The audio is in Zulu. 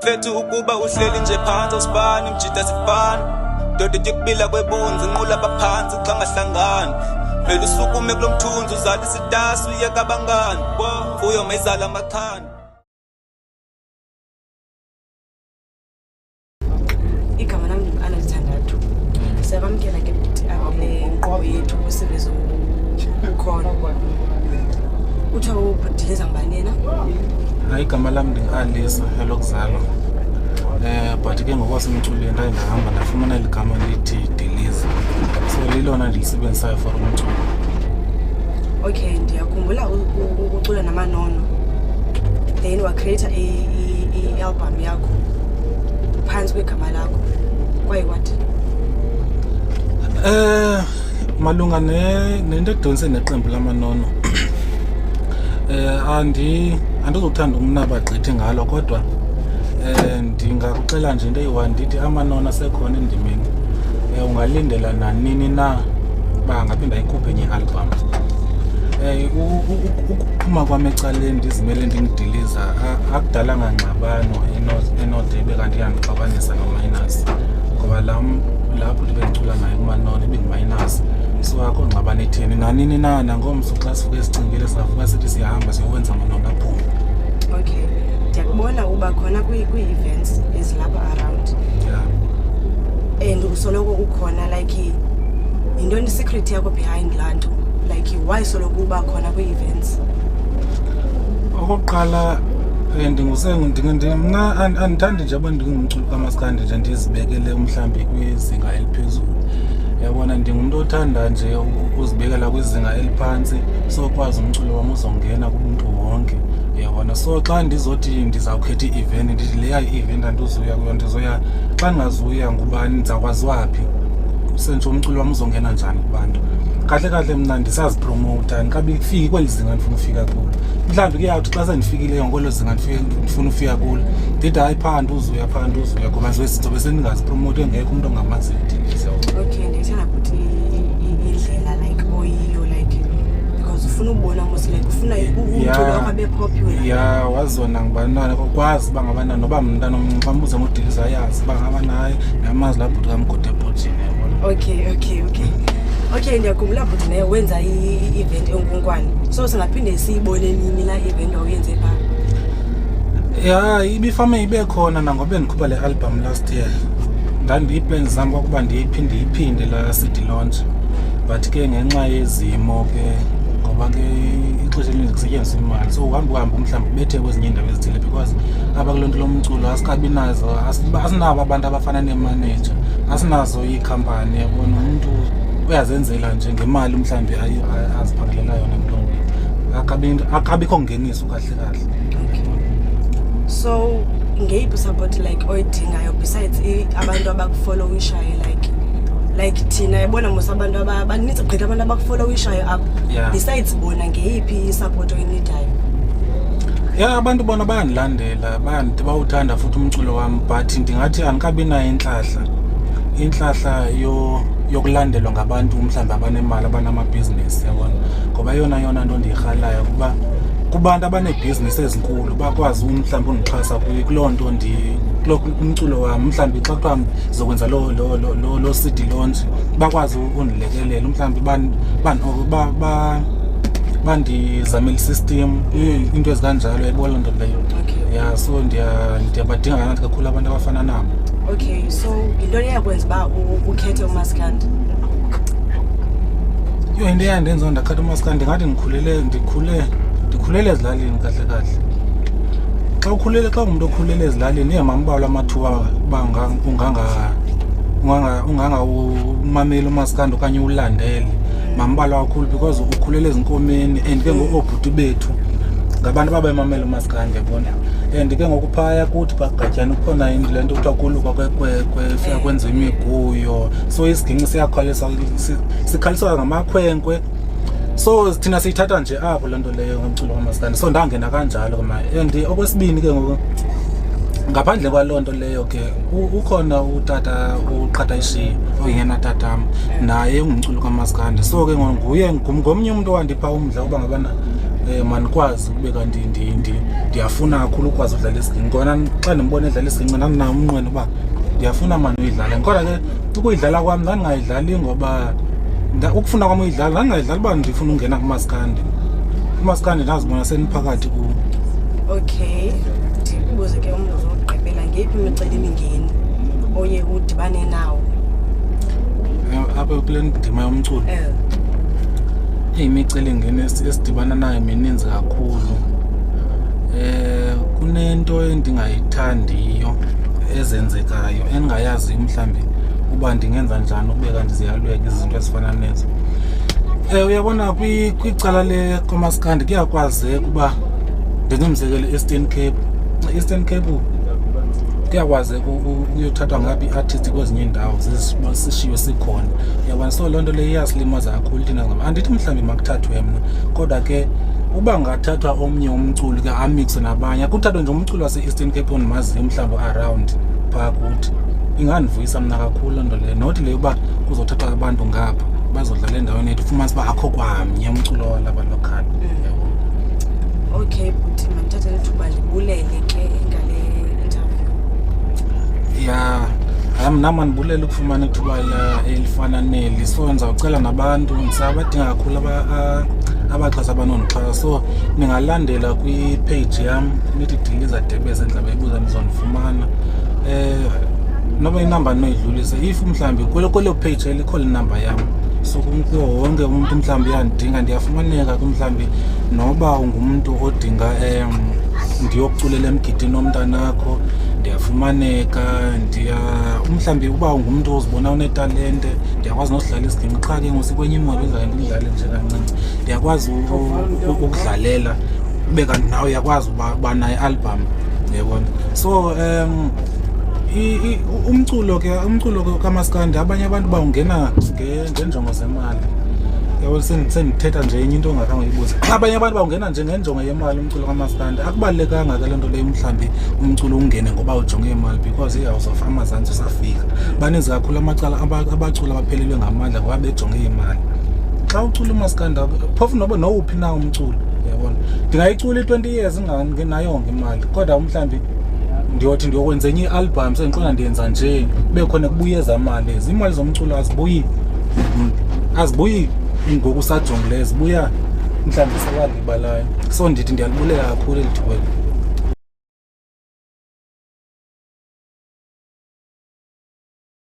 Mfethu ukuba uhleli nje phansi awusibani mjita sifana Doda ityukubila kwebunzi nqula baphansi xa ngahlangani Vele usukume kulo mthunzi uzala isitasi uyeka abangani Mfuyo mayizala amaxhani. Igama lam ndingu-Anna Lithandathu. Siyakwamkela ke bhuti apha kule nkqubo yethu kwisebe zokholo. Kuthiwa ubhudiliza ngubani yena? Hayi, igama lam ndingu-Alisa elokuzalwa. But ke ngokwasemculweni ndaye ndahamba ndafumana eli gama lithi Diliza. So lilona ndilisebenzisayo for umculo. Okay, ndiyakhumbula ucula namanono. Then wacreata i-album yakho phantsi kwegama lakho. Kwaye kwathi Malunga nento edonse neqembu lamanono. Andizothanda ukunaba gqithi ngalo kodwa ndingakuxela nje into eyi-one ndithi amanono asekhona endimeni. Ungalindela nanini na uba angaphinda ayikhuphe enye i-album. Ukuphuma kwam ecaleni ndizimele ndingudiliza akudalanga ngxabano enode ibe kanti iyandixabanisa noMinus, ngoba laa bhuti bendicula naye kuManono ibinguMinus. So akho ngxabano etheni. Nanini na nangomso xa sivuke sicingile singavuka sithi siyahamba siyowenza Manono aphume. Okay, ndiyakubona uba khona kwii-events ezilapha around. And usoloko ukhona, like yintoni i-secret yakho behind laa nto? Like why soloko uba khona kwii-events? Okokuqala, mna andithandi nje uba ndingumculi kamaskandi nje ndizibekele mhlawumbi kwizinga eliphezulu. Uyabona, ndingumntu othanda nje uzibekela kwizinga eliphantsi so kwazi umculo wam uzongena kumntu wonke. Uyabona, so xa ndizothi ndizawukhetha i-event ndithi leya i-event andizuya kuyo, ndizoya xa ndingazuya ngubani, ndizawukwaziwa phi? Sentsho umculo wam uzongena njani kubantu? Kahle kahle mna ndisazipromowutha, andikabifiki kweli zinga ndifuna ufika kulo. Mhlawumbi kuyawuthi xa sendifikile ngokwelo zinga ndifuna ufika kulo ndithi hayi phaa andizuya, phaa andizuya, ngoba ndizobe sendingazipromowuti engekho umntu ongamaziyo uDiliza. Okay, ndiyithanda futhi indlela like oyiyo, like because ufuna ubona mos like ufuna umculo wakho abe popular. Ya, wazona ngubani kwazi uba ngabana noba mntana omncinci xa mbuze ngoDiliza ayazi uba ngabana hayi ndiyamazi laa bhuti kamgode ebhotini, yabona. Okay, ndiyakhumbula bhuti naye wenza i-event enkunkwane, so singaphinde siyibone nini laa event wawuyenze phaa? Ya, ibifame ibe khona nangoba bendikhupha le album last year. Ndandii-plans zam kwakuba ndiyiphinde iphinde laa CD launch, but ke ngenxa yezimo ke, ngoba ke ixesha elininzi kusetyenziswa imali, so uhamba uhambe mhlawumbi ubethe kwezinye iindawo ezithile because apha kuloo nto lomculo asikabi nazo, asinabo abantu abafana neemanager, asinazo iikhampani, yabona. Umntu uyazenzela nje ngemali mhlawumbi aziphangelela yona emntwini, akabikho ngeniso kahle kahle. Okay, so ngeyiphi support like oyidingayo besides abantu abakufollowishayo, like thina yabona mos abantu banintsi gqitha abantu abakufollowishayo apha? Besides bona, ngeyiphi isupport oyinidayo? Ya, abantu bona bayandilandela, bawuthanda futhi umculo wam, but ndingathi andikabi nayo intlahla yokulandelwa ngabantu mhlawumbi abanemali, abanamabhizinisi, yabona, ngoba eyona yona nto ndiyirhalayo kuba kubantu abaneebhizinisi ezinkulu bakwazi mhlawumbi undixhasa kuloo nto kumculo wam. Mhlawumbi xa kuthiwa ndizokwenza loo CD launch bakwazi undilekelela, mhlawumbi bandizamele isystem, into ezikanjalo, yayibona loo nto leyo. Ya, so ndiyabadinga kanathi kakhulu abantu abafana nabo. Okay, so yintoni eyakwenza uba ukhethe umaskandi? Yho, into eyandenza ndakhetha umaskandi, ndingathi ndikhulele ezilalini kahle kahle. Xa ukhulele, xa ungumntu okhulele ezilalini, iye mambalwa amathuba uba ungangawumameli umaskandi okanye uwulandele. Mambalwa kakhulu because ukhulele ezinkomeni, and ke ngoku oobhuti bethu ngabantu ababemamela umaskandi, yabona. And ke ngoku phaya kuthi bagatyana kukhona into le nto kuthiwa kulukwa kwekwekwe, fika kwenziwa imiguyo, so isiginci siyakhaliswa, sikhaliswa ngamakhwenkwe, so thina siyithatha nje apho loo nto leyo ngomculo kamaskandi. So ndangena kanjalo ke ma. And okwesibini ke ngoku, ngaphandle kwaloo nto leyo ke, ukhona utata uQhata Ishiya oyena tatam, naye ungumculo kamaskandi, so ke ngoku nguye ngomnye umntu owandipha umdla uba ngabana Mandikwazi ukube kanti ndiyafuna kakhulu ukwazi udlala isiginci. Kona xa ndimbona edlala isiginci ndandinawo umnqweno uba ndiyafuna mani uyidlala. Kodwa ke ukuyidlala kwam ndandingayidlali ngoba ukufuna kwam uyidlala ndandingayidlali uba ndifuna ungena kumaskandi. Umaskandi ndazibona sendiphakathi kuwo. Okay, ndikubuze ke umbuzo wokugqibela, ngeyiphi imicelimingeni oye udibane nawo? Apha kule ndima yomculo? Imicelimngeni esidibana nayo mininzi kakhulu. Kunento endingayithandiyo ezenzekayo endingayaziyo mhlawumbi uba ndingenza njani ukube kanti ziyalweka izinto ezifana nezo. Uyabona kwicala lekomaskandi kuyakwazeka uba ndenze umzekelo i-Eastern Cape. I-Eastern Cape kuyakwazeka ukuyothathwa ngapha i-artist kwezinye iindawo sishiywe sikhona, uyabona. So loo nto leyo iyasilimaza kakhulu thina. Andithi mhlawumbi makuthathwe mna, kodwa ke uba ngathathwa omnye umculi ke amikse nabanye, kuthathwe nje umculi wase-Eastern Cape ondimaziyo mhlawumbi around phaa kuthi, ingandivuyisa mna kakhulu loo nto leyo. Not le yoba kuzothathwa abantu ngapha bazodlala endaweni yethu, ufumanise uba akho kwamnye umculo walapha local, yabo. Okay bhuti, mandithathe lethuba ndibulele ke ngale interview. Ya, hayi, mna mandibulele ukufumana ithuba elifana neli. So ndizawucela nabantu, ndisabadinga kakhulu abaxhasi abanondixhasa. So ningalandela kwipage yam, nithi Diliza Debese, ndizawube ibuza, nizondifumana. Noba inamba ndinoyidlulisa if mhlawumbi kwelo page elikhona inamba yam. So kuwo wonke umntu mhlawumbi uyandidinga, ndiyafumaneka. Mhlawumbi noba ungumntu odinga ndiyokuculela emgidini womntanakho, ndiyafumaneka. Ndiya mhlawumbi uba ungumntu ozibona unetalente, ndiyakwazi nosidlala isiginci. Qha ke ngoku sikwenye imoto izake ndidlale nje kancinci. Ndiyakwazi ukudlalela ube kanti nawe uyakwazi uba nayo i-album, uyabona. So umculo ke, umculo ke kamaskandi, abanye abantu bawungena ngenjongo zemali, yabo. Sendithetha nje enye into ongakhange uyibuze. Abanye abantu bawungena nje ngenjongo yemali umculo kamaskandi. Akubalulekanga ke loo nto leyo mhlawumbi umculo ungene ngoba ujonge imali, because iHouse of Amazantsi usafika baninzi kakhulu amacala abaculi abaphelelwe ngamandla ngoba bejonge imali. Xa ucula umaskandi, phofu noba nowuphi na umculo, uyabona, ndingayicula i-20 years ingenayonke imali, kodwa mhlawumbi ndiyothi ndiyokwenza enye i-album sendiqonda ndiyenza nje kube khona kubuye ezaa mali ezi. Iimali zomculo azibuyi, azibuyi ngoku usajongileyo, zibuya mhlawumbi sewalibalayo. So ndithi ndiyalibulela kakhulu eli thuba eli.